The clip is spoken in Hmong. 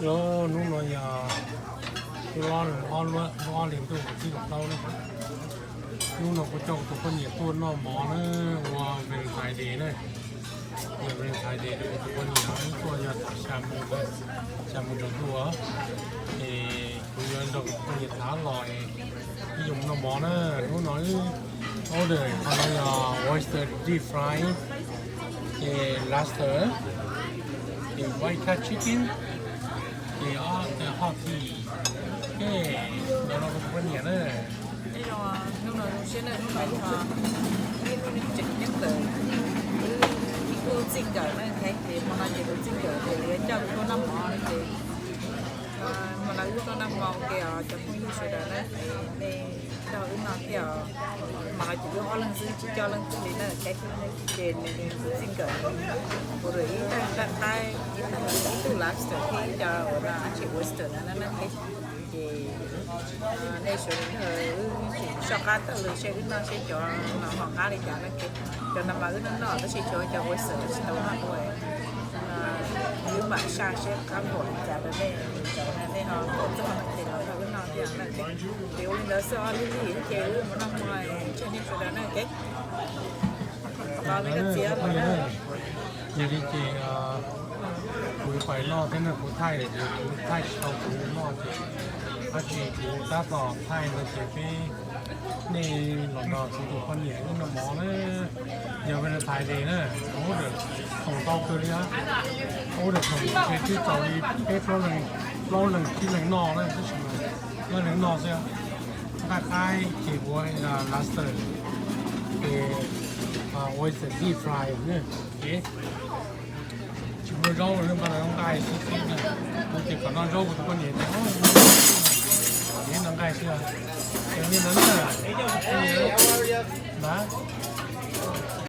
Hnub no yog lub ob hlis ntuj tim kaum plaub na. Hnub no kuv coj kuv tus poj niam tuaj noj mov na, ua Valentine Day na. Yog Valentine Day rau kuv tus poj niam, tuaj yog thaum xya mus, xya mus rau ntuj. Es kuv yuav nrog kuv tus poj niam tham los, wb yuav mus noj mov na. Hnub no wb order qhov no yog oyster deep fry, ces lobster, ces white curry chicken, ces ob tug hot tea. Ces nrog rau kuv tus poj niam na. Hnub no zoo siab na, hnub no yog ib hnub tseem ceeb ntawm wb tus txij nkawm na, ces hmo no ces tus txij nkawm ces yuav coj wb tuaj noj mov ces hmo no wb tuaj noj mov ces cov phooj ywg sawv daws na, nej nrog wb noj thiab. Hmo no ces wb ob leeg xwb tsis coj leej twg li na, ces nws tus txij nkawm ua ib tug nqaij qaib, ib tug lobster thiab ib co ua dab tsi oyster na na. Ces nej sawv daws wb tseem soj qab taug lw seb wb noj seb cov no ho qab li cas na. Cov no mas wb noj noj tab sis tshuav cov oyster tsis tau noj ua. Wb mam saj seb qab npaum li cas rau nej, nej ho kom txog ces los nrog wb noj thiab na. Ces ua li ntawd xwb os, lig lig ces wb mus noj mov, ntshe nej sawv daws na ces. Yog li ces kuv pais noj thiab na, kuv thaij, kuv thaij tsis tau kuv noj ces, tab sis kuv tab tom thaij no ces peb, nej los nrog kuv tus poj niam wb noj mov na. Yog Valentine Day na, order khoom tau kawg li, order khoom ntshe twb txaus li peb plaub leeg, plaub leeg tsib leeg noj na, tab sis mas leej leeg noj xwb. Nqaij qaib ces ua lobster, ces ua deep fry na. Tsis muaj zaub li, npaj nqaij xwb xwb na. Kuv ces kom noj zaub, kuv tus poj niam tias, noj nqaij xwb. Ces li ntawd na, na,